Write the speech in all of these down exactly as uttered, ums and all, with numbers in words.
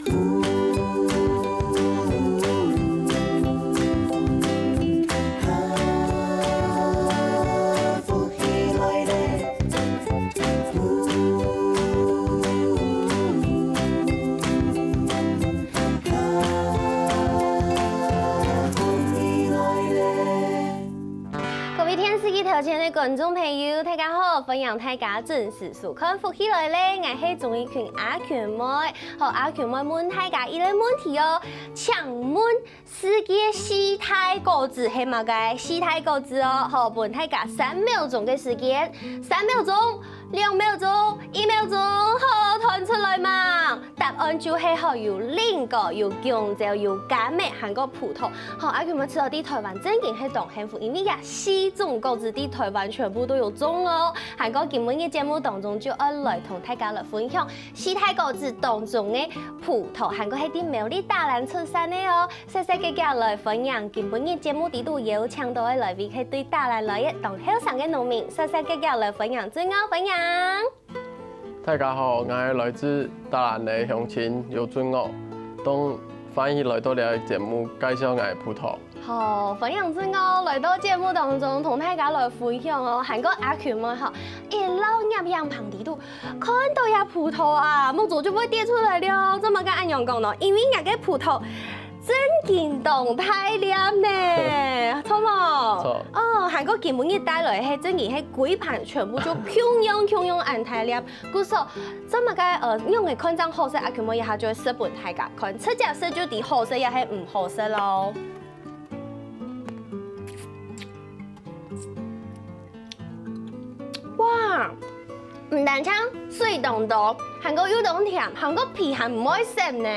各位電視機頭前个觀眾朋友，大家好！歡迎大家準時收看《福氣來了》，𠊎係鍾怡群阿群妹。好，阿群妹問大家一個問題哦，請問世界四大果子係麼个？四大果子哦，好，分大家三秒鐘个時間，三秒鐘，兩秒鐘，一秒鐘，好，彈出來嘛！ 答案就係吼，有蘋果、有弓蕉、有柑仔，還過葡萄。吼，阿群妹知道在台灣正經係當幸福，因為這四種果子在台灣全部都有種哦。還過今晡日節目當中就愛來同大家來分享四大果子當中个葡萄，還過係在苗栗大蘭出產个哦。細細个个來歡迎今晡日節目裡肚邀請到个來賓，係對大蘭來个當後生个農民，細細个个來歡迎俊豪，歡迎。 大家好，𠊎係來自大蘭个鄉親游俊豪，當歡喜來到這个節目介紹𠊎个葡萄。好，歡迎俊豪來到節目當中，同大家來分享哦。還過阿群妹吼，一路攝影棚裡肚，看到這葡萄啊，目珠就會跌出來了，做麼个恁樣講呢？因為𠊎个葡萄 正經當大粒呢，著無？著。哦，還過今晡日帶來係正經係歸盤全部就共樣共樣恁大粒。故所，做麼个呃，仰會看正好食，阿群妹一下就會食分大家看，直接食就知好食也係毋好食咯。哇！ 毋單淨水當多，還過又當甜，還過皮還毋會澀呢。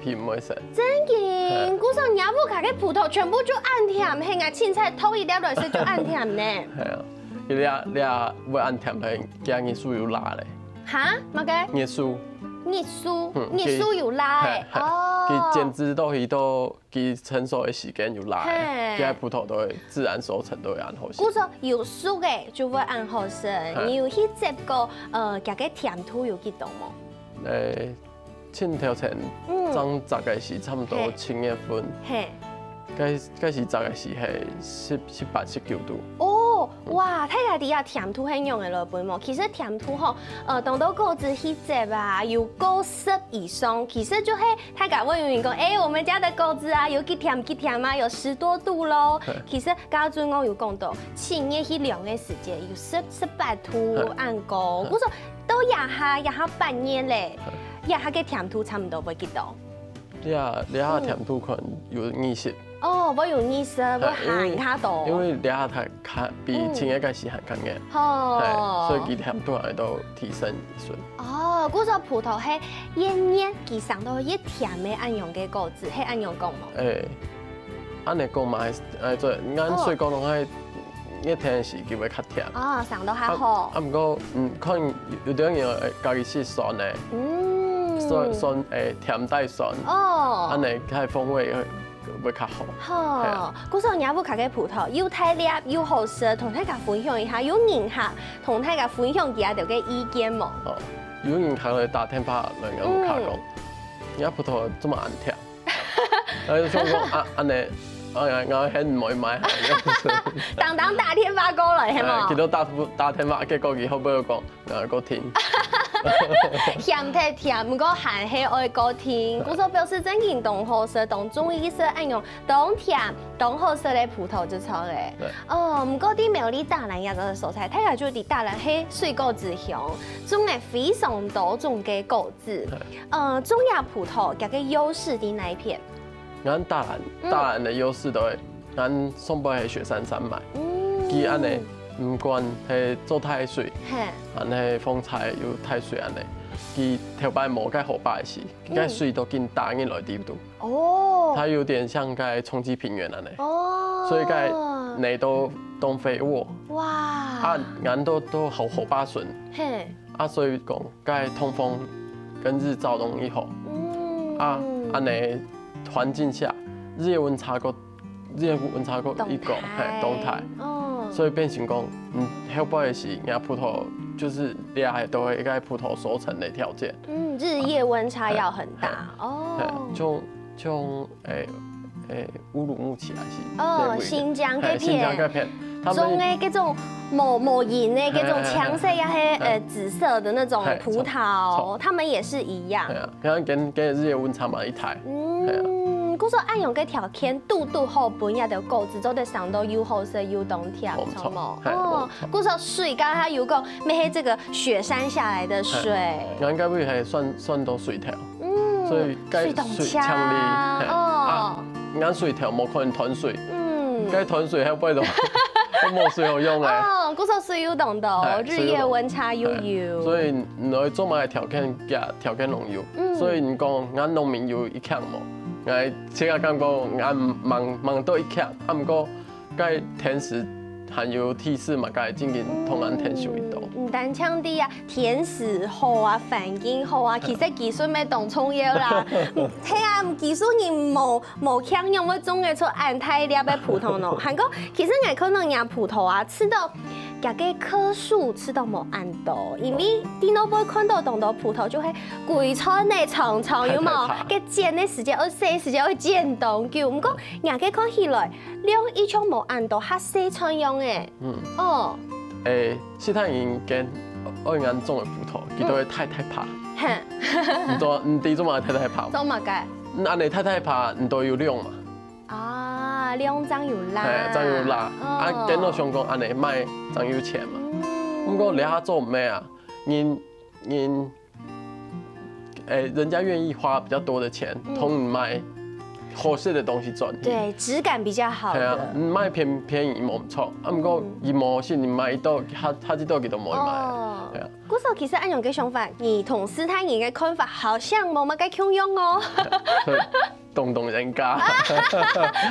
皮毋會澀。正經，故所若屋下个葡萄全部就恁甜，係𠊎凊彩擇一粒來食就恁甜呢。係啊，佢這這會恁甜係佢日數有罅咧。哈？麼个？日數。日數，嗯日數有罅欸。係係哦。佢剪枝到去到 佢成熟个時間有罅嘿个，佢个葡萄都會自然熟成，都會恁好食。故所有熟个就會恁好食。你有去接過，呃，佢个甜度有幾多無？誒，盡頭前嗯正摘个時，差毋多嘿七月份，嘿。該該時摘个時係十十八、十九度。哦，哇，大家知啊，甜度係仰仔來分無？其實甜度吼，呃，當多果子去接啊，有過十以上，其實就係大家會有人講，哎，我們家的果子啊，有幾甜幾甜啊，有十多度咯。其實頭先𠊎有講到，七月去量个時節有十十八度恁高，故所到這下這下八月咧，這下个甜度差毋多會幾多？這這下甜度可能有二十。哦，會有二十，會還較多。因為這下較較比前个該時還較熱，吼，係，所以佢甜度還都提升一息。哦，故所葡萄係越熱佢生到越甜个恁樣个果子，係恁樣講無？誒，恁樣講嘛，係誒，對，恁水果攏係熱天時佢會較甜。哦，生到較啊好。啊，毋過嗯，看有有兜人會家己試酸个，嗯，酸酸誒甜帶酸，哦，恁樣佢風味會會較好。係好啊，故所若屋下个葡萄又大粒又好食，同大家分享一下，有人客同大家分享佢兜个意見無？哦，有人客來打電話來𠊎屋下講，你个葡萄做麼恁甜？然後就想講啊，恁樣，哎呀，𠊎還毋會買下，當當打電話過來，係無？誒，佢都打打電話，結果佢後尾又講，𠊎過甜。鹹忒甜，毋過還係愛過甜。故所表示正經當好食，當中意食恁樣當甜、當好食个葡萄就著咧。對哦，毋過在苗栗大蘭這個所在，大家就知大蘭係水果之鄉，種个非常多種个果子。呃，種這葡萄，佢个優勢在哪一片？𠊎大蘭，大蘭个優勢就係，𠊎上背係雪山山脈，佢恁樣毋管係做大水，嘿，還係風颱有大水恁樣，佢頭擺無該河壩个時，該水都緊打入來底肚，哦，它有點像該衝積平原恁樣，哦，所以該泥都當肥沃，哇，啊，𠊎都都好河壩脣，嘿，啊，所以講該通風跟日照都已好。嗯，啊，恁樣環境下，日夜溫差个日夜溫差个一高，嘿，當大，哦，所以變成講，嗯，後背个時，若葡萄就是這下都係一個葡萄收成个條件。嗯，日夜溫差要很大哦。係，像像誒誒烏魯木齊還係哦，內陸一點新疆該係新疆該片片，他們種个這種無無仁的這種係係係青色也係呃紫色的那種係葡萄，錯他們也是一樣係。啊，像跟跟日夜溫差嘛一大。嗯，故所恁樣个條件，堵堵好分這條果子做得生到又好食又當甜，無錯著無？係哦，故所水剛剛有講，乜係這個雪山下來的水。𠊎該位係算算到水頭，嗯，所以該水當水強力，強係哦啊，，𠊎水頭無可能斷水，嗯。該斷水後背都都無水好用誒。哦，故所水有當多，係日夜溫差又有。所以你愛做麼个條件，佢條件攏有。嗯所以你講，𠊎農民有一強無？𠊎自家感覺𠊎吂吂到一強，啊毋過該天時還有地勢嘛，該正經同𠊎天時一樣。毋單淨知啊，天時好啊，環境好啊，其實技術乜當重要啦。係啊，技術人無無強，仰會種得出恁大粒个葡萄呢？還過，其實𠊎看到若葡萄啊，試著佢个顆數試著無恁多，因為電腦背看到當多葡萄就係歸串个長長，有無大大？該剪个時間，愛洗个時間，愛剪當久。毋過，若个看起來，量一像無恁多，較細串樣誒。嗯，哦，誒，其他人跟愛恁種个葡萄，佢都會大大把。哼，你做你知做麼个大大把無？做麼个？你恁樣大大把，你都有量嘛？啊，量正有罅，係，正有罅。啊，跟到想講恁樣賣正有錢嘛。毋過這下做毋係啊，人人，誒，人家願意花比較多的錢，同你買好食的東西轉去。對，質感比較好係啊，的。你買便便宜無毋著，啊，毋過佢無好食，你買一到，下下一到佢都無愛買。哦係啊，故所其實恁樣个想法，你同斯坦人个看法好像無麼个共樣哦。所以懂懂人家。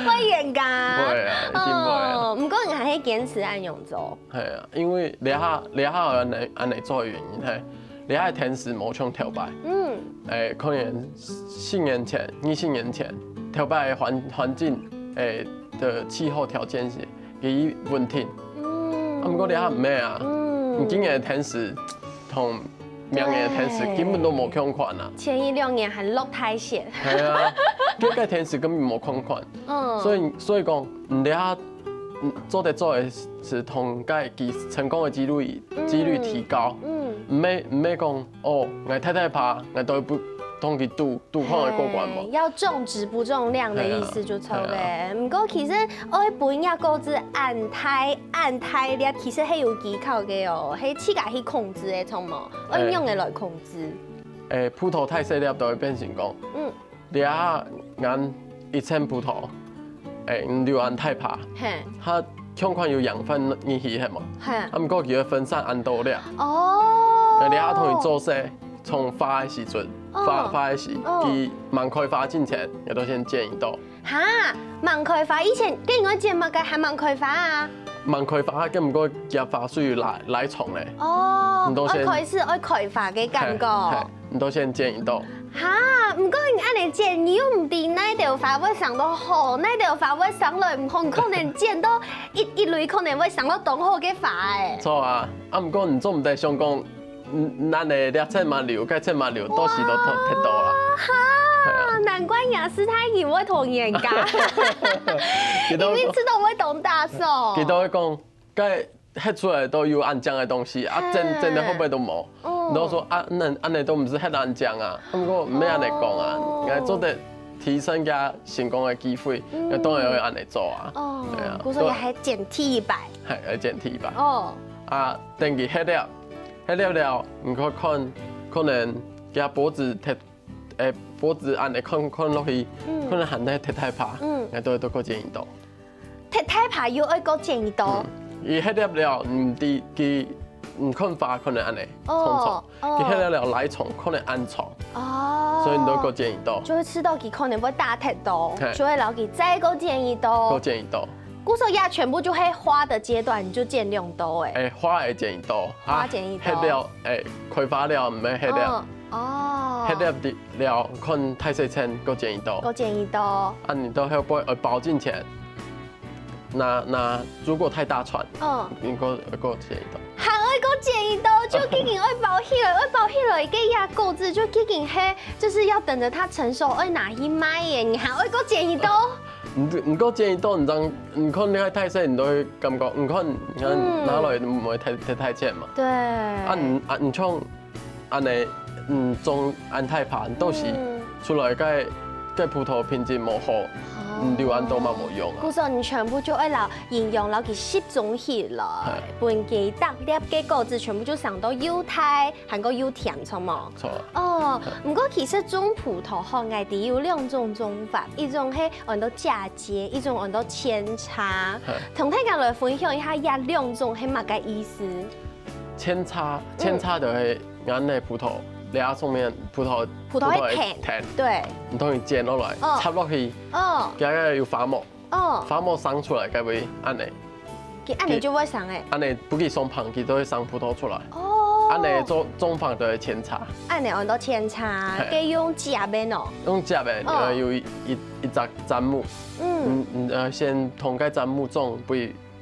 會人家。會啊，一定會啊。哦，毋過你還係堅持恁樣做。係啊，因為這下這下恁樣恁樣做个原因係，這下个天時無像頭擺。嗯，誒，可能十年前、二十年前，頭擺个環環境，誒，的氣候條件係幾穩定。嗯啊，毋過這下毋係啊，嗯你今年个天時同明年个天時根本都無相款啊。前一兩年還落大雪。係啊，這个天時根本無相款。嗯，所以所以講，你這下嗯做得做个係同該機成功个機率機率提高。嗯，毋係毋係講哦，𠊎大大把，𠊎都不同佢賭賭看會過關無？要重質不重量的意思就著係啊咧。毋過其實愛分若果子恁大恁大粒，其實係有技巧个哦，係自家去控制个，著無？愛仰仔來控制？誒，葡萄大細粒都會變成講，嗯，這下𠊎一塍葡萄，誒，你有恁大把，嘿，佢相款有養分入去係無？嘿，啊，毋過佢會分散恁多粒。哦，你這下同佢做事，從花个時陣，哦花花个時，哦佢吂開花進前，𠊎都先剪一刀。哈，吂開花，以前跟人講剪麼个還吂開花啊？吂開花，佢毋過佢花水拉拉長咧，哦，你都先愛開始愛開花个感覺。係，你都先剪一刀。哈，毋過你恁樣剪，你又毋知哪條花會生到好，哪條花會生來毋好，你可能剪到一一蕊可能會生到當好个花誒。著啊，啊，毋過你做毋得想講，嗯，恁樣這塍嘛留，該塍嘛留，到時都忒忒多啊。哈，難怪亞斯泰語會同人家，佢都因為這種會懂打手。佢都會講，該核出來都有恁靚个東西，啊，真真个後背都無。哦你都說啊，恁恁樣都毋係核恁靚啊，毋過毋係恁樣講啊，哦𠊎做得提升佢成功个機會，嗯該當然會恁樣做啊。哦對啊，故所也還剪第一擺。係，愛剪第一擺。哦，啊，等佢核了，核了了，你看看，可能佢个果子忒，誒，果子恁樣看看落去，嗯可能還忒忒大把，嗯該都都過剪一刀。忒大把又愛過剪一刀。佢核了了，毋知佢，你看花可能恁樣，哦長長，哦佢核了了拉長，可能恁長，哦，所以你都過剪一刀，就會試著佢可能會打忒刀，嘿就會摎佢再過剪一刀過。剪一刀。故所也全部就係花的階段，你就剪兩刀誒。誒，花會剪一刀，花剪一刀啊，核了，誒，開花了，毋係核了，嗯，哦，核了了，看大細塍，過剪一刀。過剪一刀。啊，你到後背愛包進前，那那如果太大串，嗯，你過過剪一刀。還愛个剪一刀就已經愛包起來，愛包起來，該个果子就已經係，就是要等著它成熟，愛拿去賣耶，你還愛个剪一刀？你你个剪一刀，你正你看你个大細，你都會感覺，你看你看嗯拿來毋會太太太淺嘛。對，啊，你啊你像恁呢，嗯，種恁大把，到時嗯出來个个葡萄品質無好，你留恁多嘛無用啊。故所你全部就愛摎營養摎佢集中起來，分佢逐粒个果子全部就生到又大，還過又甜，著無？著。哦，毋過其實種葡萄吼，𠊎知有兩種種法，一種係安到嫁接，一種安到扦插。同大家來分享一下，這兩種係麼个意思？扦插，扦插就係𠊎个葡萄，這上面葡萄葡萄會甜，甜，對，你同佢剪落來，哦插落去，哦佢个有花膜，哦，花膜生出來个會恁呢，佢恁呢就會生誒。恁呢不止生芳，佢都會生葡萄出來。哦，恁呢種種法就係扦插，恁呢安到扦插，嘿該用接个喏。用接个，哦呃，有一一一隻砧木，嗯，嗯嗯呃，先同該砧木種，不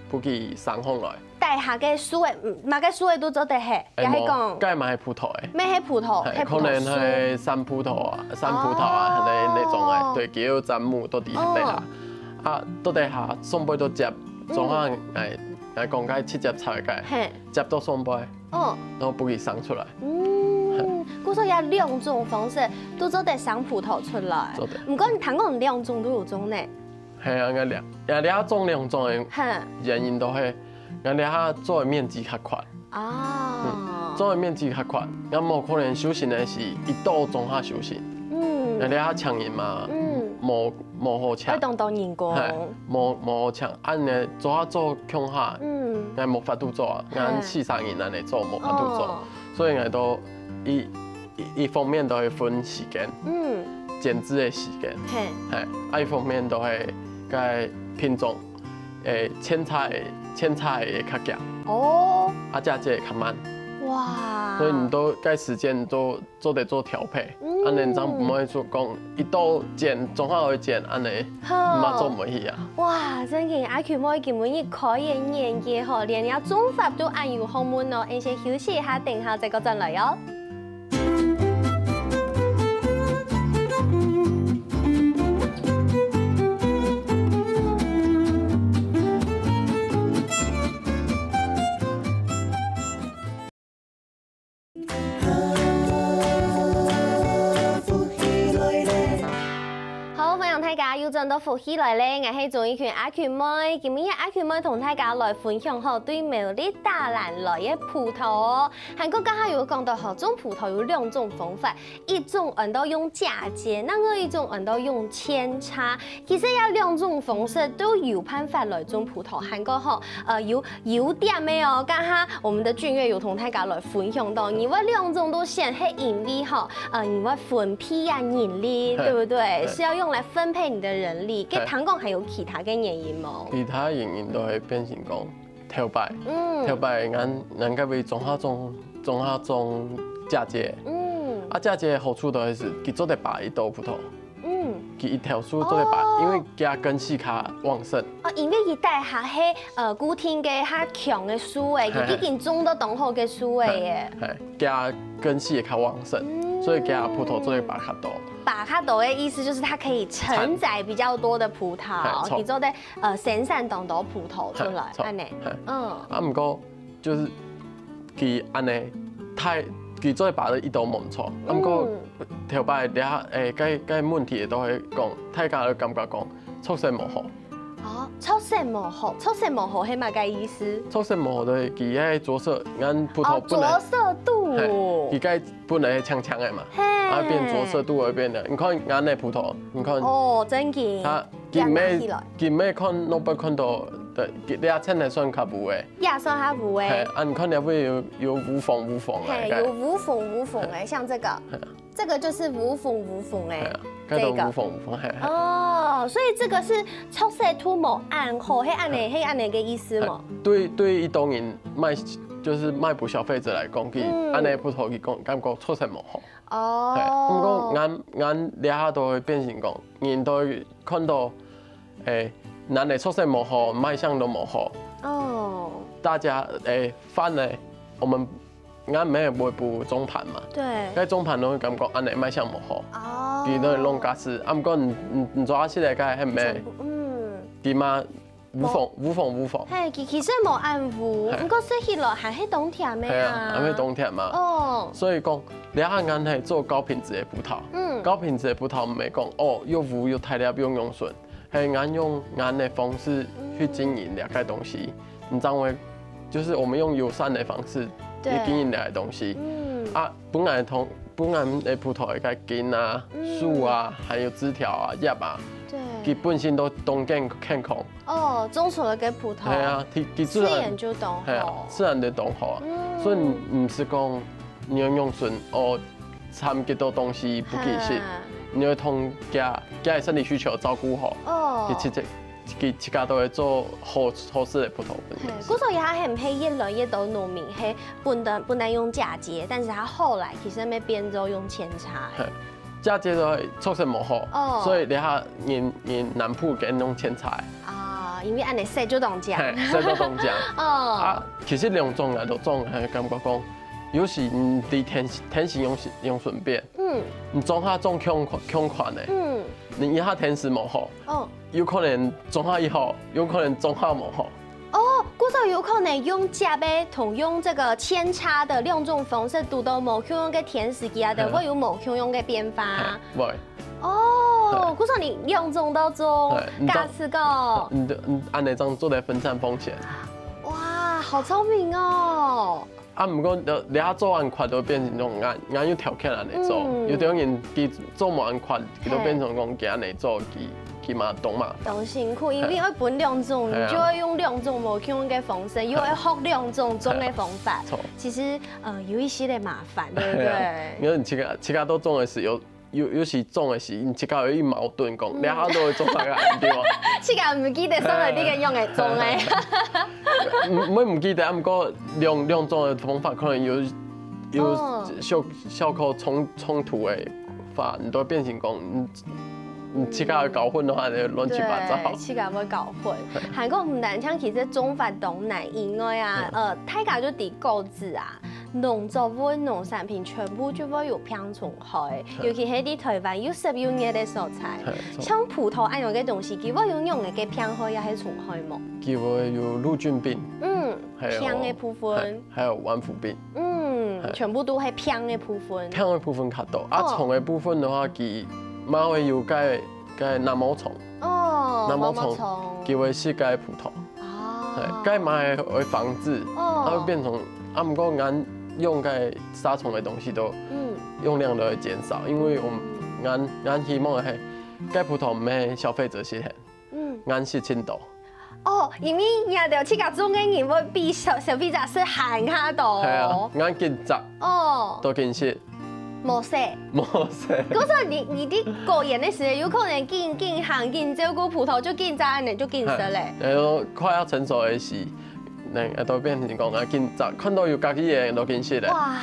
不止生芳來。底下个樹仔，嗯，麼个樹仔都做得係，也係講，該嘛係葡萄誒。乜係葡萄，嘿，係葡萄樹。可能係山葡萄啊，山葡萄啊，哦那那種誒，對，佢有砧木到底底下，啊，到底下上背都接，總下哎，來講該直接插个，嘿，接到上背，哦，然後不止生出來。嗯，故所有兩種方式都做得生葡萄出來。做得毋過你聽講兩種都有種呢。係啊，𠊎這，𠊎這種兩種个哼，原因都係，𠊎這做个面積較闊。哦，做个面積較闊，𠊎無可能收成个時一刀總下收成。嗯𠊎這請人嘛，嗯，無無好請愛，當多人工。嘿，無無好請，恁呢做下做共下，嗯，𠊎無法度做啊，嘿𠊎四三人恁呢做無法度做，哦所以𠊎都一一一方面都會分時間，嗯，剪枝个時間，嘿，嘿，啊一方面都係該品種，誒，扦插个扦插个較遽，哦，啊嫁接个較慢，哇，所以你都該時間都做得做調配，嗯恁呢正毋會說講一刀剪，總下會剪恁呢，好嘛做毋起啊。哇，真个，阿Q妹今晡日開眼界吼，連這種法都恁有學問哦。𫣆先休息一下，等下再過轉來哦。好，歡迎大家又轉到福氣來了，𠊎係鍾意群阿群妹。今晡日阿群妹同大家來分享吼，對苗栗大蘭來个葡萄哦。還過剛剛有講到吼，種葡萄有兩種方法，一種安到用嫁接，另外一種安到用扦插。其實這兩種方式都有辦法來種葡萄，還過吼，呃，有優點个哦。剛剛我們的俊岳有同大家來分享到，你會兩種都選，係因為吼，呃，你會分配啊人力，嘿對不對？嘿是要用來分配你的人力。該嘿聽講還有其他个原因無？其他原因都會變成講頭擺，嗯頭擺𠊎𠊎該位總下種總下種嫁接，嗯啊嫁接个好處就係佢做得拔一兜葡萄，嗯，佢一條樹做得拔，哦因為佢根系較旺盛，哦，因為佢底下係呃固定个較強个樹誒，佢已經種到當好个樹誒耶。係，佢根系也較旺盛，嗯所以佢葡萄做得拔較多。拔較多的意思就是它可以承載比較多的葡萄，嘿，著佢做得呃生產當多葡萄出來，嘿，著恁呢，嘿嗯啊，毋過就是佢恁呢，太佢做得拔到一兜無錯，啊毋過嗯頭擺這下，誒，該該問題都會講，大家都感覺講促成無好，哦，促成無好，促成無好係麼个意思？促成無好就係佢个著色，𠊎葡萄哦，本來著色度，嘿，佢該本來係青青个嘛，嘿啊變著色度會變个。你看𠊎个葡萄，你看哦，真个，它這樣拿佢尾起來佢尾看，若不看到，對，佢這層還算較烏个，也算較烏嘿，誒，啊你看這位有有烏紅烏紅嘿，个，有烏紅烏紅誒，像這個，這個就是烏紅烏紅誒嘿啊，，該種這個烏紅烏紅，嘿，嘿哦，所以這個是促成度無恁好，係恁呢，係恁呢个意思無？對對，一般人賣就是賣給消費者來講，佢嗯恁呢葡萄佢講感覺促成無好。哦，嘿，毋過𠊎𠊎這下都會變成講，人都會看到，誒，恁呢促成無好，賣相都無好，哦，大家誒反而我們，𠊎姆會補中盤嘛，對。該中盤攏會感覺恁樣賣相無好，哦。佢都會弄加濕。啊，毋過你，你，你做下去來該係毋係？全部，嗯。佢嘛，無縫，無縫，無縫。嘿，其，其實無恁烏，嘿。毋過食起來還係當甜个啊。係啊，還係當甜嘛。哦。所以講，這下𠊎係做高品質个葡萄。嗯。高品質个葡萄毋係講，哦，又烏又大粒又用純。 係，𠊎用𠊎个方式去經營這個東西，你知道嗎？就是我們用友善的方式去經營這個東西。嗯。啊，本來同，本來的葡萄个根啊、樹啊，還有枝條啊、葉啊，對。佢本身都當健，健康。哦，種出來个葡萄，係啊，佢，佢自然，自然就當好。係啊，自然就當好啊。嗯。所以你，毋係講你要用純哦， 摻幾多東西不及時，哈。你要同佢，佢个生理需求照顧好，哦。佢自己，佢自家都會做好，好食个葡萄分你食。嘿，故所以佢還係越來越多農民係本來，本來用嫁接，但是他後來其實也變做用扦插。嘿，嫁接个確實無好，哦。所以這下人，人南部緊用扦插。啊，因為恁樣色就當靚。嘿，色就當靚。哦。啊，其實兩種啊，都種，嘿，感覺講，有時你對天時，天時用時，用順便， 嗯。你種下種共款，共款个，嗯。你一下天時無好，哦。有可能種下以後，有可能種下無好。哦，故所有可能用接个同用這個扦插个兩種方式，堵到無共樣个天時，佢啊，就會有無共樣个變化。嘿，會。哦，嘿。故所你兩種都種，嘿，你種，假使講，你就，你恁樣正做得分散風險。哇，好聰明哦！ 啊，毋過，呃，這下做恁闊就變成講，𠊎，𠊎有條件恁樣做，嗯。有兜人佢做無恁闊，佢就變成講，佢恁樣做，佢，佢嘛懂嘛。當辛苦，因為愛分兩種，嘿啊。你就愛用兩種無共樣个方式，又愛學兩種種个方法。嘿啊，著。其實，呃，有一些个麻煩，對不對？因為你自家，自家都種个時，有，有時種个時，你自家有一矛盾講，嗯。你下都會種那個，對吧？自家毋記得上來你个用个種个。 毋，毋會毋記得，啊，毋過兩，兩種个方法可能有，有哦。小，小可衝，衝突个話，你都變成講，你，你自家搞混个話，就亂七八糟。對，自家會搞混。還過毋單淨其實種法當難，因為啊，嗯。呃，大家就知果子啊，農作物、農產品全部就會有病蟲害，嗯。尤其係在台灣又濕又熱个所在，嗯，著。像葡萄恁樣个東西，佢會有恁樣个病害，也係蟲害無？ 佢會有乳菌病，嗯，還有，病个部分。還，還有彎腐病。嗯，係。全部都係病个部分。病个部分較多，啊，哦。蟲个部分个話，佢嘛會有該，該納毛蟲。哦，納毛蟲，毛毛蟲。佢會食該葡萄。哦。係，該嘛會，會防治，哦。啊，會變成，啊，毋過𠊎用該殺蟲个東西都，嗯。用量都會減少，因為𠊎，嗯。𠊎，𠊎希望係，該葡萄毋係消費者食个。 嗯。𠊎食盡多。哦，因為你兜自家種个人會比消，消費者食還較多。係啊，𠊎緊摘，哦。都緊食。無洗。無洗。故所你，你在果園个時候，有可能緊，緊行，緊照顧葡萄，就緊摘，恁樣就緊食咧。係，然後快要成熟个時，那，都變成講啊，緊摘，看到有家己个都緊食咧。哇。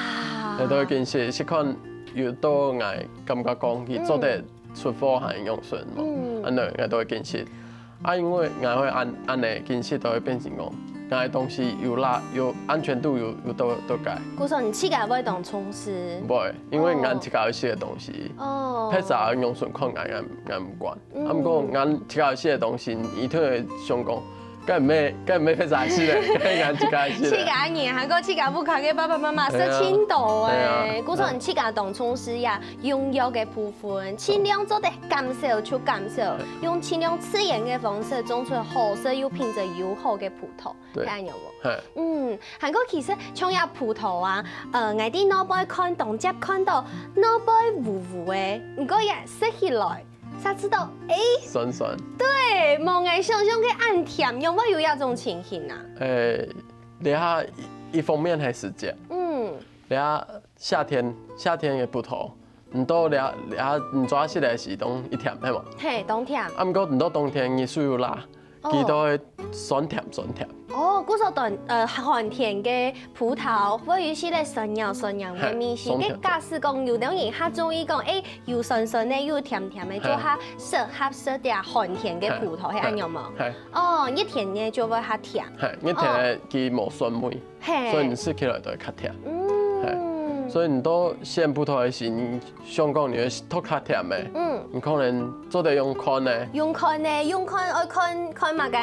都緊食，食看有到𠊎感覺講，佢做得 出貨還用順無？嗯。恁樣，𠊎都會緊食。啊，因為𠊎會恁，恁樣緊食，都會變成講，𠊎个東西有啦，有安全度有，有到，到該。故所你自家會當重視。毋會，因為𠊎自家愛食个東西，哦。別儕用順看𠊎，𠊎，𠊎毋管。嗯。啊，毋過𠊎自家愛食个東西，一定會想講，該毋係，該毋係別儕食个，該𠊎自家愛食个。自家人，還過自家屋下个爸爸媽媽，係啊。食盡多欸。係啊。故所你自家當重視呀，用藥个部分，盡量做得 減少就減少，用盡量自然个方式種出好食又品質又好个葡萄，對。係恁樣無？係。嗯，還過其實像這葡萄啊，呃，𠊎在外背看，當輒看到外背烏烏个，毋過也食起來，才知道，欸，酸酸。對，無𠊎想像个恁甜，仰會有這種情形啊？欸，這下一，一方面係時節，嗯。這下夏天，夏天个葡萄， 毋過這，這，你做下食个時當一甜，係無？嘿，當甜。啊，毋過毋過冬天日水有落，佢都會酸甜酸甜。哦，故所當，呃，寒天个葡萄會有一息仔酸甜酸甜个味緒。嘿，酸甜。該假使講有兜人較中意講，欸，又酸酸个又甜甜个，嘿。就較適合食這寒天个葡萄，嘿。係恁樣無？嘿。哦，熱天个就會較甜。嘿，熱天个佢無酸味。哦。 嘿。所以你食起來就會較甜。嗯。嘿，所以你到選葡萄个時，你想講你會擇較甜个，嗯。你可能做得用看个。用看个，用看，愛看，看麼个？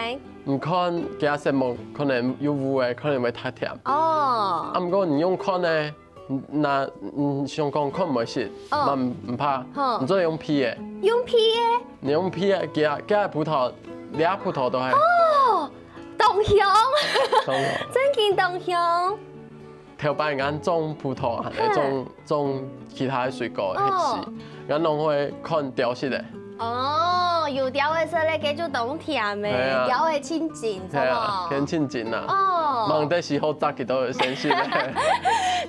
你看佢个色目可能有烏个，可能會較甜。哦。啊，毋過你用看个，你若，你想講看毋會食，哦。嘛毋，毋怕，好。你做得用鼻个。用鼻个？你用鼻个，佢个，佢个葡萄，這葡萄都係。哦，當香。當香。真經當香。 頭擺𠊎種葡萄，還係種，嘿。種其他个水果个時，哦。𠊎攏會看調色个。哦，有調个色个，該就當甜个，係啊。調个清淨，係啊，係無？偏清淨啊。哦。吂得時候摘幾多个先食个。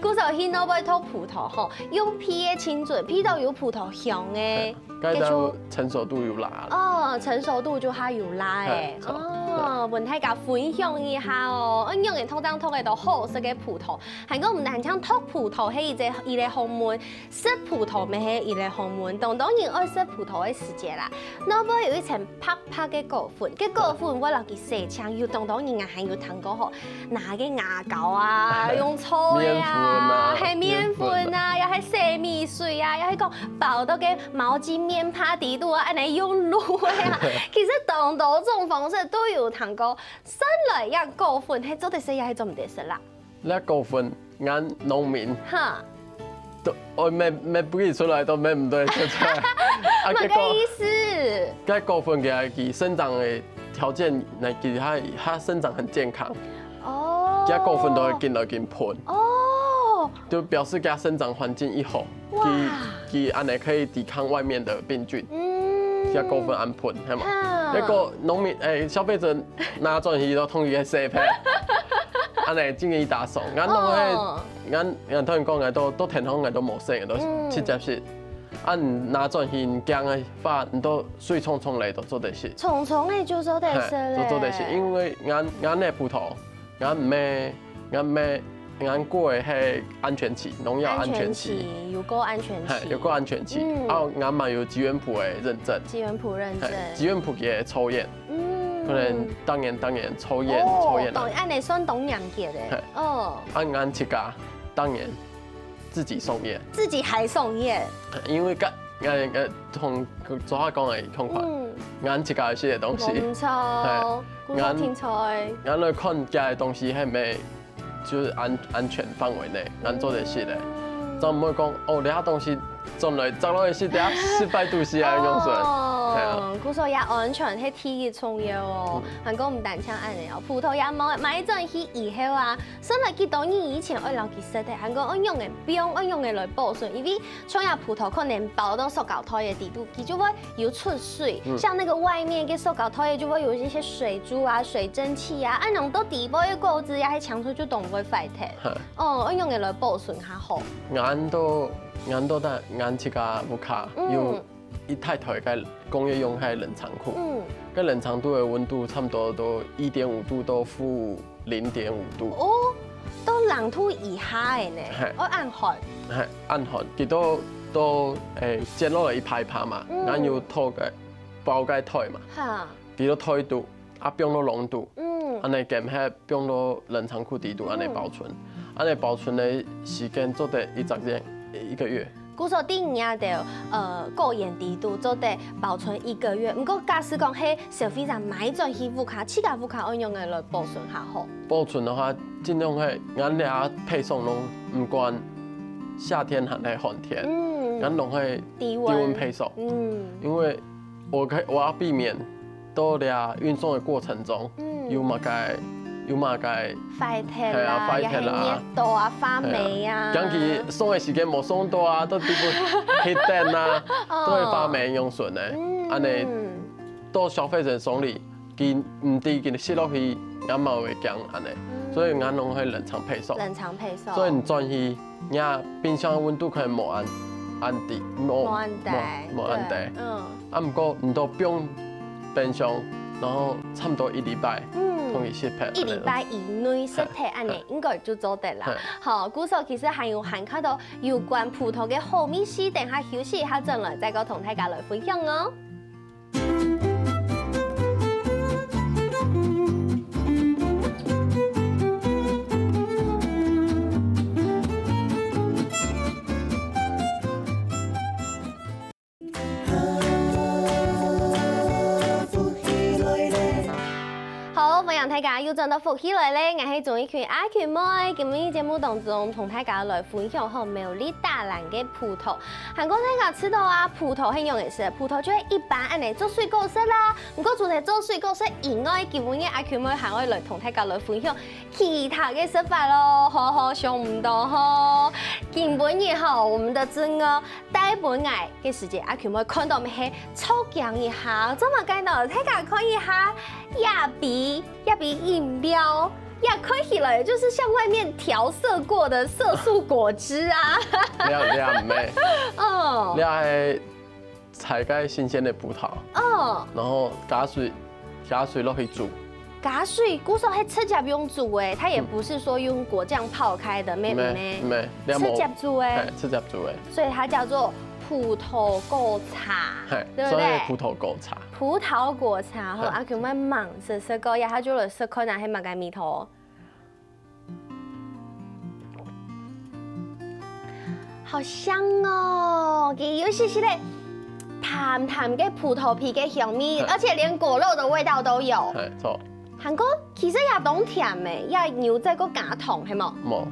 故所去外背擇葡萄吼，用鼻个清準，鼻到有葡萄香个。嘿。 該就成熟度有拉啦。哦，成熟度就較有拉欸。嘿，著，哦，分大家分享一下哦。恁樣个通常擇个都好食个葡萄，還過毋單淨擇葡萄係一隻，一個學問，食葡萄乜係一個學問。當多人愛食葡萄个時節啦，外背有一層白白个果粉，該果粉會摎佢洗淨，有當多人啊還有聽過吼， 拿个牙膏啊，用搓个啊，麵粉啊，係麵粉啊，麵粉啊。也係洗米水啊，也係講包到个毛巾棉帕底肚啊，恁樣用滷个啊。其實當多種方式都有聽過，算來這果粉係做得食也係做毋得食啦。這果粉，𠊎農民，哈。 都，哦，搣，搣毋出來，都搣毋對，出來。啊，麼个意思？結果，該果粉佢，佢生長个條件，那佢，佢，佢生長很健康。哦。佢果粉都會緊來緊膨。哦。就表示佢生長環境一好，哇。佢，佢恁樣可以抵抗外面的病菌。嗯。佢果粉恁膨，係無？哈。結果農民，欸，消費者拿轉去都統一洗忒。恁樣真个打爽。𠊎攏係，哦。 𠊎，𠊎同你講，𠊎都，都天空，𠊎都無洗，都嗯。直接食。啊，你拿轉去，你驚个話，你都水沖沖个都做得食。沖沖个就做得食咧。嘿，都做得食，因為𠊎，𠊎个葡萄，𠊎毋係，𠊎毋係，𠊎過个係安全期，農藥安全期。安全期，有夠安全期。嘿，有夠安全期。嗯。啊，𠊎嘛有機園譜个認證。機園譜認證。嘿，機園譜个抽驗。嗯。可能當年，當年抽驗，哦，抽驗啊。當，恁樣算當嚴格个。嘿。哦。啊，𠊎自家 當然，自己送驗。自己還送驗。因為該，𠊎，𠊎同昨下講个同款，嗯。𠊎自家有食个東西。無錯，嘿，𠊎，𠊎來看佢个東西係毋係，就是安，安全範圍內，𠊎做得食个。嗯。正毋會講，哦，這下東西轉來，摘落來食，等下食壞肚屎啊，用水。哦，嘿啊。故所也安全係第一重要哦。嗯。還過毋單淨恁樣哦，葡萄也買，買轉去以後啊， 算來幾多年以前愛摎佢食个，還過愛仰仔放，愛仰仔來保存，因為像這葡萄可能包到塑膠袋个底肚，佢就會有出水，嗯。像那個外面个塑膠袋就會有一些水珠啊、水蒸氣啊，啊，弄到底背个果子呀，還嗆出就當會壞忒。哈。哦，愛仰仔來保存較好。𠊎都，𠊎都在，𠊎自家屋下，嗯。有一大台个工業用个冷藏庫。嗯。該冷藏庫个溫度差不多都一點五度到負 零點五度。哦，到零度以下个呢，嘿。哦，恁寒。嘿，恁寒，佢都，都，欸，剪落來一排一排嘛，嗯。然後又套个，包个袋嘛，哈。佢都袋肚，啊，放到籠肚，嗯。恁樣兼下放到冷藏庫底肚，恁樣保存，嗯。恁樣保存个時間做得一隻月，一個月。 故所等於啊，就，呃，果園底肚做得保存一個月。毋過假使講係消費者買轉去屋下，自家屋下愛仰仔來保存較好？保存个話，盡量係，𠊎這配送攏毋管夏天還係寒天，嗯。𠊎攏係低溫。低溫配送。嗯。因為 𠊎可，𠊎愛避免到這運送个過程中，嗯。有麼个，有麼个壞忒啦，係啊，壞忒啦。也係熱到啊，發霉啊。係啊。驚佢送个時間無送到啊，到底部熄燈啊，哦。都會發霉用損个。嗯。恁樣，到消費者手裡，佢毋知佢食落去，𠊎嘛會驚恁樣。嗯。所以𠊎攏會冷藏配送。冷藏配送。所以你轉去，你冰箱个溫度可能無恁，恁低，無，無恁低，無，無恁低。對，嗯。 啊，毋過毋到放冰箱，然後差不多一禮拜，嗯，同佢食忒。一禮拜以內食忒恁呢，嘿，應該就做得啦。嘿。好，故所其實還有還較多有關葡萄个好味緒，等下休息一下轉來再過同大家來分享哦。 好，歡迎大家又轉到福氣來了，𠊎係鍾意群阿群妹。今日節目當中，同大家來分享好苗栗大蘭个葡萄。還過大家知道啊，葡萄係仰仔食，葡萄就係一般恁呢做水果食啦。毋過除了做水果食以外，今日阿群妹還會來同大家來分享其他个食法咯，好好想毋到吼。今晡日吼，我們的真哦，帶本來个時節，阿群妹看到乜係著驚一下，做麼个呢？大家看一下，這杯，這杯飲料，這看起來就是像外面調色過的色素果汁啊。這，這毋係，哦，這係 採个新鮮个葡萄，哦，然後加水，加水落去煮。加水，故所係直接用煮个，它也不是說用果醬泡開的，沒，沒，沒，沒，直接煮个。嘿，直接煮个。所以它叫做葡萄果茶，嘿，對不對？所以葡萄果茶。葡萄果茶，好，嘿。啊，今日慢慢試試看，呀，它就來試看啊，係麼个味道。 好香哦！佢有一息息个淡淡个葡萄皮个香味，嗯。而且連果肉的味道都有。嘿，著。還過其實也當甜誒，也有再過加糖，係無？無。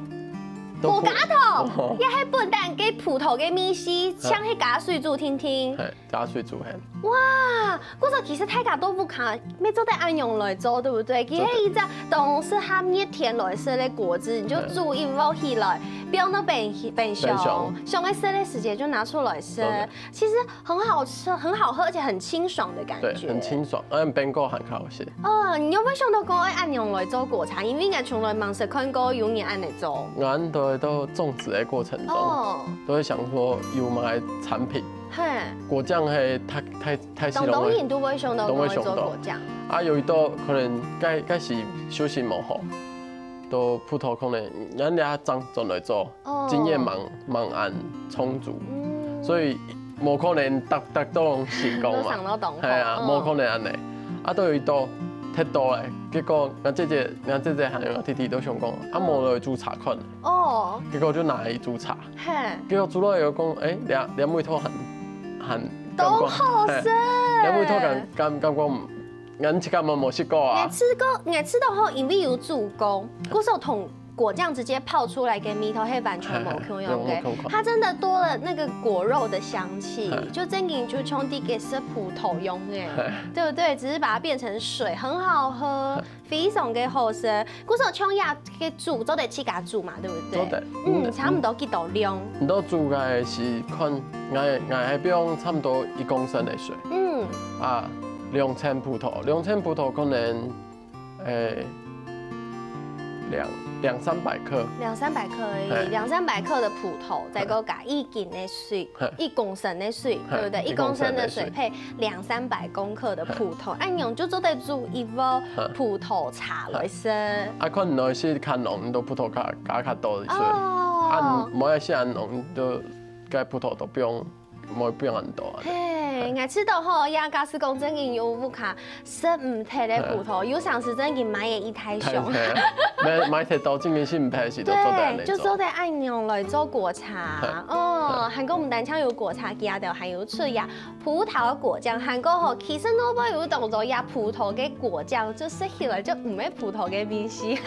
無加糖，無。也係本旦个葡萄个味緒，像係加水煮定定。嘿。 加水煮个。哇，故所其實大家都屋下乜做得恁樣來做，對不對？佢係一隻當適合熱天來食个果汁，你就煮一鍋起來，放到冰，冰箱，冰箱。想愛食个時節就拿出來食。對。其實很好吃，很好喝，而且很清爽的感覺。對，很清爽，而且冰過還較好吃。哦，你有無想到講愛恁樣來做果茶？因為𠊎從來吂食看過有人恁樣做。𠊎兜，兜種植个過程中，哦。都會想說有麼个產品， 嘿。果醬係太，太，太，當多人都會想到講愛做果醬。啊，有一道可能該，該時收成無好，都葡萄可能人家正轉來做，哦。經驗吂，吂恁充足，嗯。所以無可能逐，逐道攏成功嘛。都想到當好，係啊，嗯。無可能恁呢。啊，都有一道忒多了，結果𠊎姐姐，𠊎姐姐還有𠊎弟弟都想講，啊，嗯。無來煮茶看。哦。結果就拿來煮茶。 嘿。結果煮落來又講，欸，這，這味道還，還當好食。感覺，嘿，這味道感，感，感覺毋，𠊎自家嘛無食過啊。𠊎試過，𠊎試到吼，因為有煮過，故所同果醬直接泡出來个味道，係完全無共樣个。嘿，嘿，嘿，有無共款。它真的多了那個果肉的香氣，嘿。就正經就像在該食葡萄樣欸，嘿。對不對？只是把它變成水，很好喝。嘿。 非常个好食。故所像這个煮，做得自家煮嘛，對不對？做得。嗯，差不多幾多量？你都煮个時看，𠊎，𠊎係放差不多一公升个水。嗯。啊，兩千葡萄，兩千葡萄可能，欸，兩，兩三百克。兩三百克而已，嘿。兩三百克的葡萄，再過加一斤的水，嘿。一公升的水，嘿，對不對？一公升的水配 兩三百公克的葡萄，嘿。恁樣就做得煮一鍋葡萄茶來食。嘿。啊，看你愛食較濃，你就葡萄加，加較多水。哦。啊，你無愛食恁濃，你就該葡萄都毋用，無，毋用恁多啊。嘿，嘿。𠊎試到吼，這假使講正經有屋下食毋忒个葡萄，嘿。有成時正經買个一大箱。嘿，嘿。買，買忒多，正經食毋忒時，就做得恁樣做。對，就做得恁樣來做果茶。嘿。哦，嘿。還過毋單淨有果茶，佢兜還有出呀 葡萄果醬，還過吼，其實外背有當多這葡萄个果醬，就食起來就毋係葡萄个味緒，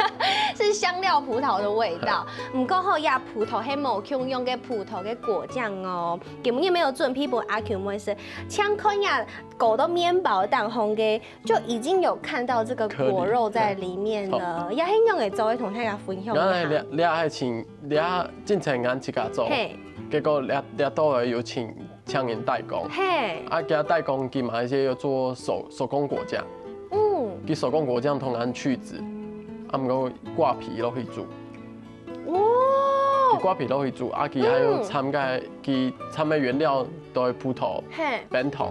是香料葡萄的味道。毋過吼，這葡萄係無共樣个葡萄个果醬哦。今日乜有準備分阿Q妹食，像看這裹到麵包當中个，就已經有看到這個果肉在裡面了。顆粒，嗯。也係仰仔做个，同大家分享一下。𠊎這，這係請，這進前𠊎自家做，嘿。結果這，這都有請 請人代工。嘿。啊，佢代工佢嘛，一些有做手，手工果醬。嗯。佢手工果醬通常去籽，啊，毋過割皮落去煮。哦。佢割皮落去煮，啊，佢還有摻个，嗯。佢摻个原料都係葡萄，嘿。冰糖。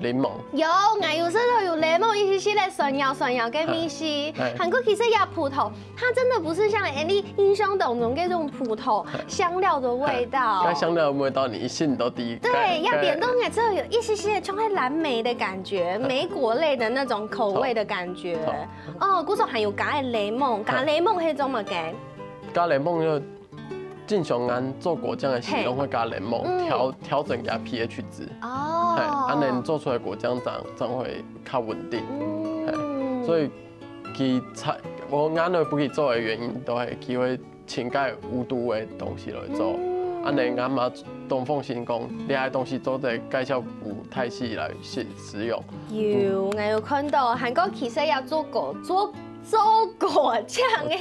檸檬。有，𠊎有食到有檸檬，一息息个酸藥酸藥个味緒。嘿。還過其實這葡萄，它真的不是像你印象當中那種葡萄香料的味道。該香料的味道，你一信都第一。對，該，該要點到，𠊎知道有一息息的，像是藍莓的感覺，莓果類的那種口味的感覺。哦，故所還有加檸檬，加檸檬那種嘛，該。加檸檬就 正常人做果醬个時，嘿。攏會加檸檬，嗯。調，調整佢个pH值。哦。嘿，恁樣做出來果醬正，正會較穩定。嗯。嘿，所以佢才，𠊎恁樣會去做个原因，都係佢會尋該無毒个東西來做。嗯。恁樣𠊎嘛當放心講，這个東西做得介紹分大家來食，食用。有，𠊎有看到，還過其實也做過，做，做果醬个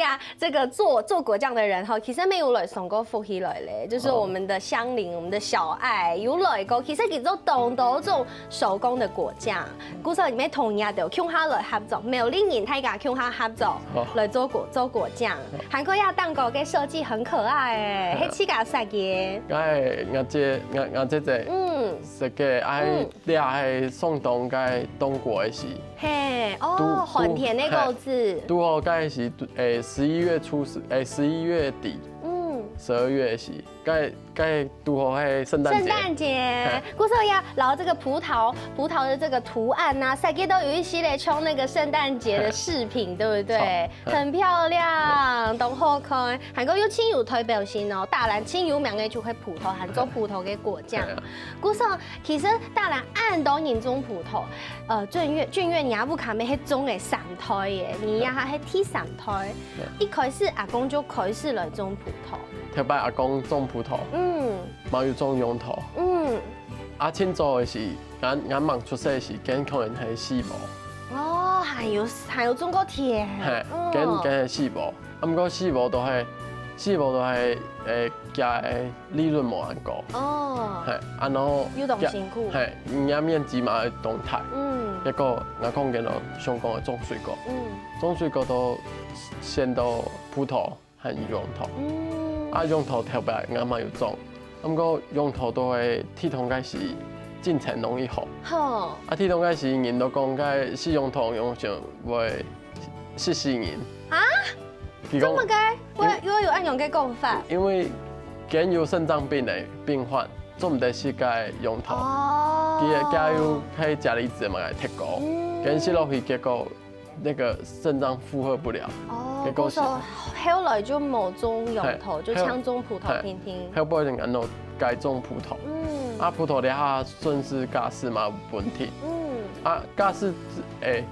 呀。 這個做，做果醬的人哈，其實乜有來送過福氣來咧，就是我們的香菱，我們的小愛有來過，其實佢做當多種手工的果醬，故所裡面同樣都共下來合作，苗栗人大家共下合作，好。來做果，做果醬，還過這蛋糕个設計很可愛欸，係自家設計。哎，𠊎姐，𠊎，𠊎姐姐，嗯。設計，哎，嗯。這係送當該冬瓜个時。嘿，哦，都，寒天个果子。都，都好該時，誒，十一月初十，誒，十一月底，嗯。十二月時，該，該都好係聖誕節。聖誕節，嘿。故所呀，然後這個葡萄，葡萄的這個圖案吶，設計到有一息咧，像那個聖誕節的飾品，對不對？錯。很漂亮，當好看。還過有盡有代表性哦，大蘭盡有名个就係葡萄，還做葡萄个果醬。嘿啊。故所 其實大蘭恁多人種葡萄，呃，俊月，俊月，你屋下乜係種个三代耶，你這下係第三代。對。一開始阿公就開始來種葡萄。頭擺阿公種葡萄，嗯。嘛有種楊桃。嗯。啊，盡早个時，𠊎，𠊎吂出世个時，佢可能係四寶。哦，還有，還有種過田。嘿，哦。佢，佢係四寶。啊，毋過四寶都係，四寶都係，誒，佢个 利潤無恁高。哦。嘿，啊，然後有當辛苦。嘿，人家面積嘛會當大。嗯。結果𠊎講緊咯，想講个種水果。嗯。種水果都先到葡萄還有楊桃。嗯。啊，楊桃頭擺𠊎嘛有種，啊，毋過楊桃都係地動該時進前容易好。好。啊，地動該時人都講該食楊桃，楊桃會食死人。啊？ 佢講，做麼个？我，因為，我有恁樣个講法。因為佢有腎臟病个病患，做毋得食該楊桃。哦。佢个，佢有該鉀離子嘛，忒高。嗯。佢食落去，結果那個腎臟負荷不了。哦，結果是，故所後來就無種楊桃，嘿，就搶種葡萄定定。嘿，後尾人安到改種葡萄。嗯。啊，葡萄這下算是價數嘛，有問題。嗯。啊，價數，誒，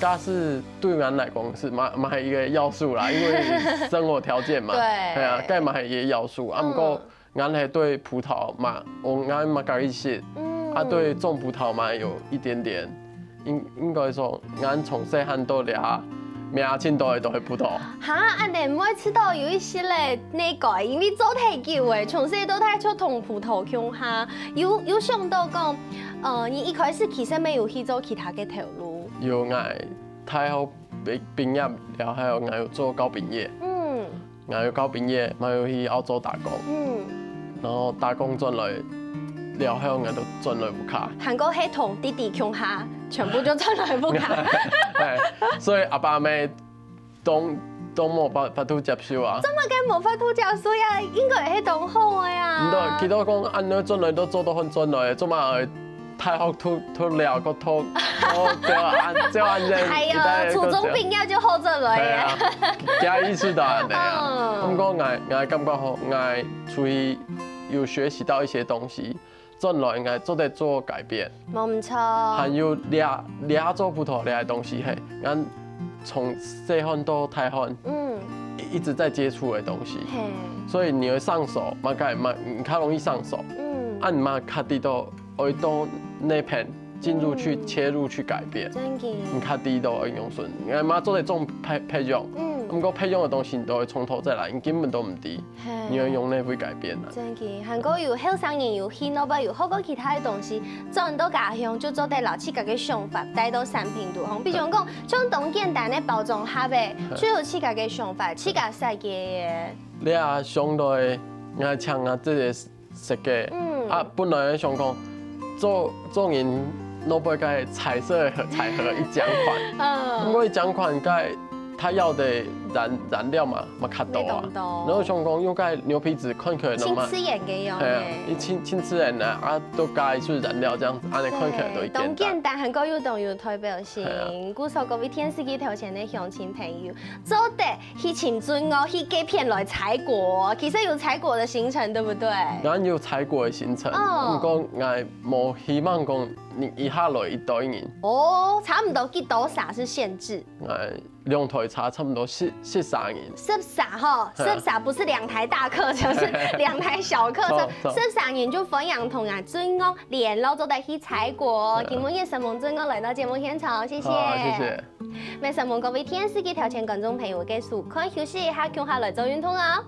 價數對𠊎來講係嘛，嘛係一個要素啦，因為生活條件嘛，對。係啊，該嘛係一個要素。啊，嗯。毋過𠊎係對葡萄嘛，𠊎，𠊎嘛家己食，嗯。啊，對種葡萄嘛有一點點，應，應該說，𠊎從細漢到大，命盡多个都係葡萄。哈，恁樣毋會試著有一息咧，那個，因為做忒久誒，從細到大就同葡萄共下，有，有想到講，呃，你一開始其實乜有去做其他个頭路？ 有，𠊎大學畢，畢業了後，𠊎有做交兵業。嗯。𠊎有交兵業，嘛有去澳洲打工。嗯。然後打工轉來了後，𠊎就轉來屋下。還過係同弟弟共下，全部就轉來屋下。對，所以阿爸阿姆都，都無法，法度接受啊。做麼个無法度接受呀？應該係當好个呀。毋對，佢都講恁樣轉來都做到很轉來，做麼个 大學讀，讀了，讀，讀，讀，照恁，照恁樣，哎喲，一代个初中畢業就好轉來耶。係啊，佢意思就恁樣啊。嗯。毋過𠊎，𠊎感覺吼，𠊎出去有學習到一些東西，轉來應該做得做改變。無毋著。還有這，這做葡萄這个東西，嘿，𠊎從細漢到大漢，嗯。一，一直在接觸的東西。嘿。所以你會上手，嘛，較，嘛，你較容易上手。嗯。啊，你嘛較知道 愛到哪片進入去，嗯。切入去改變。真个。你較知道愛用順，你嘛做得種培，培養，嗯。毋過培養个東西你都會從頭再來，你根本都毋知，嘿。你愛用哪位改變啊？真个，還過有後生人有興趣，有學過其他个東西，轉到家鄉就做得摎自家个想法帶到產品肚項。比如講，像當簡單个包裝盒仔，嘿。就有自家个想法，自家設計个。你啊，想到个，𠊎請啊，這个 設計。嗯。啊，本來想講，做，做人外背个彩色个河，彩河一江款，毋嗯，過一江款个，佢要个燃燃料嘛，嘛較多啊。你懂懂然後想講用个牛皮紙看起來那麼，盡自然个樣係啊，欸。你盡盡自然啊，啊，都加一些燃料這樣子，恁樣看起來都一簡單。當簡單，還過又當有代表性係。故所各位電視機頭前个鄉親朋友，做得去尋準哦，去該片來採果。其實有採果的行程，對不對？然後有採果个行程，哦毋過𠊎無希望講你一下來一堆人，哦，差不多幾多儕是限制？ 𠊎兩台車差不多十十三人。十儕吼，係啊十儕不是兩台大客車，是兩台小客車好，好十儕人就歡迎同𠊎準哦聯絡，做得去採果。係啊今晡日承蒙準哦來到節目現場，謝謝。好，謝謝。也承蒙各位電視機頭前觀眾朋友个收看，休息一下，共下來做運動哦。